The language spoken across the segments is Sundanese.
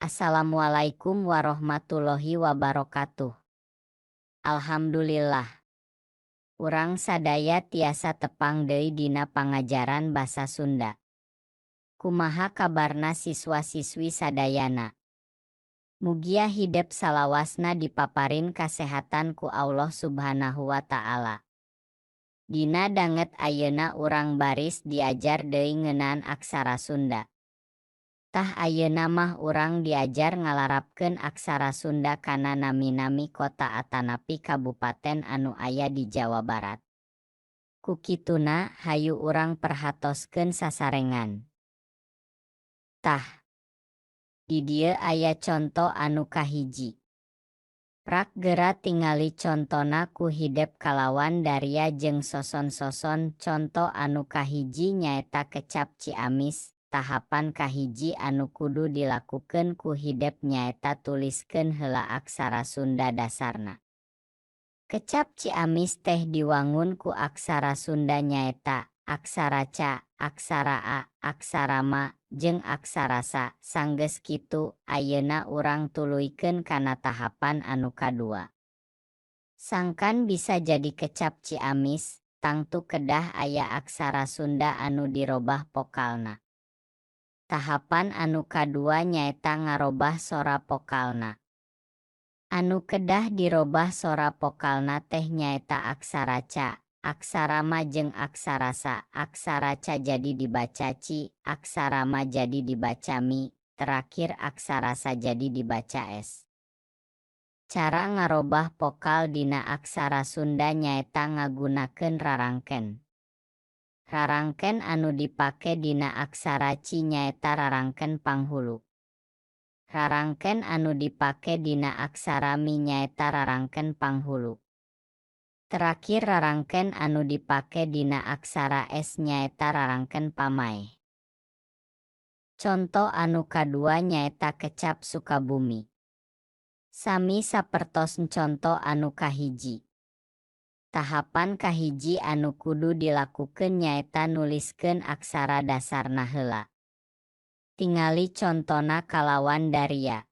Assalamualaikum warahmatullahi wabarakatuh. Alhamdulillah. Urang sadaya tiasa tepang deui dina pangajaran basa Sunda. Kumaha kabarna siswa-siswi sadayana? Mugia hidep salawasna dipaparin kasehatan ku Allah Subhanahu wa Ta'ala. Dina danget ayeuna urang baris diajar deui ngeunaan aksara Sunda. Tah ayeuna mah urang diajar ngalarapkeun aksara Sunda kana nami-nami kota atanapi kabupaten anu aya di Jawa Barat. Ku kituna hayu urang perhatoskeun sasarengan. Tah, di dieu aya conto anu kahiji. Prak geura tingali contona ku hidep kalawan daria jeung soson-soson. Conto anu kahiji nyaeta kecap Ciamis. Tahapan kahiji anu kudu dilakukeun ku hidep nyaeta tuliskeun heula aksara Sunda dasarna. Kecap Ciamis teh diwangun ku aksara Sunda nyaeta aksara ca, aksara a, aksara ma, jeung aksara sa. Sanggeus kitu, ayeuna urang tuluykeun kana tahapan anu kadua. Sangkan bisa jadi kecap Ciamis, tangtu kedah aya aksara Sunda anu dirobah pokalna. Tahapan anu kadua nyaeta ngarobah sora pokalna. Anu kedah dirobah sora pokalna teh nyaeta aksara ca, aksara ma jeung aksara sa. Aksara ca jadi dibaca ci, aksara ma jadi dibaca mi, terakhir aksara sa jadi dibaca s. Cara ngarobah pokal dina aksara Sunda nyaeta ngagunakeun rarangken. Rarangken anu dipake dina aksara ci nyaeta rarangken panghulu. Rarangken anu dipake dina aksara mi nyaeta rarangken panghulu. Terakhir rarangken anu dipake dina aksara s nyaeta rarangken pamaeh. Conto anu kadua nyaeta kecap Sukabumi. Sami sapertos conto anu kahiji. Tahapan kahiji anu kudu dilakukeun nyaeta nuliskeun aksara dasarna heula. Tingali contona kalawan daria.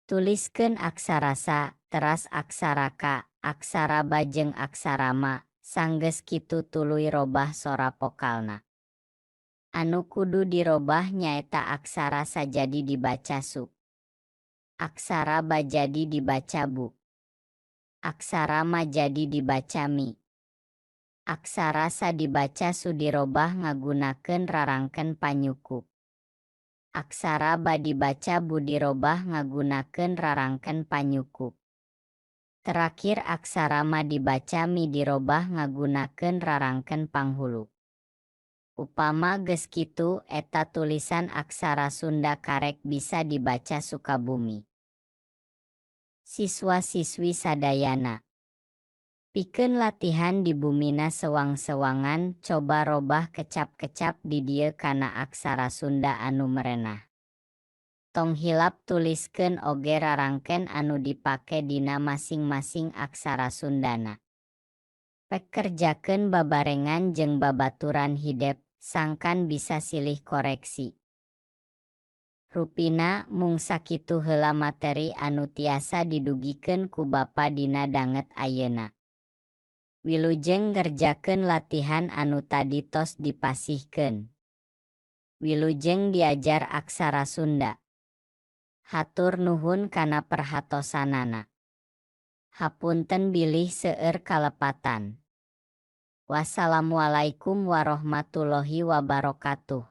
Tuliskeun aksara sa, teras aksara ka, aksara ba jeung aksara ma, sanggeus kitu tuluy robah sora pokalna. Anu kudu dirobah nyaeta aksara sa jadi dibaca su. Aksara ba jadi dibaca bu. Aksara ma jadi dibaca mi. Aksara sa dibaca su dirobah ngagunakeun rarangken panyukup. Aksara ba dibaca bu dirobah ngagunakeun rarangken panyukup. Terakhir aksara ma dibaca mi dirobah ngagunakeun rarangken panghulu. Upama geus kitu eta tulisan aksara Sunda karek bisa dibaca Sukabumi. Siswa-siswi sadayana, pikeun latihan di bumina sewang-sewangan coba robah kecap-kecap di dieu kana aksara Sunda anu merenah. Tong hilap tuliskeun oge rarangken anu dipake dina masing-masing aksara Sundana. Pek kerjakeun babarengan jeung babaturan hidep sangkan bisa silih koreksi. Rupina mung sakitu heula materi anu tiasa didugikeun ku Bapa dina danget ayeuna. Wilujeng ngerjakeun latihan anu tadi tos dipasihkeun. Wilujeng diajar aksara Sunda. Hatur nuhun kana perhatosanana. Hapunten bilih seueur kalepatan. Wassalamualaikum warahmatullahi wabarakatuh.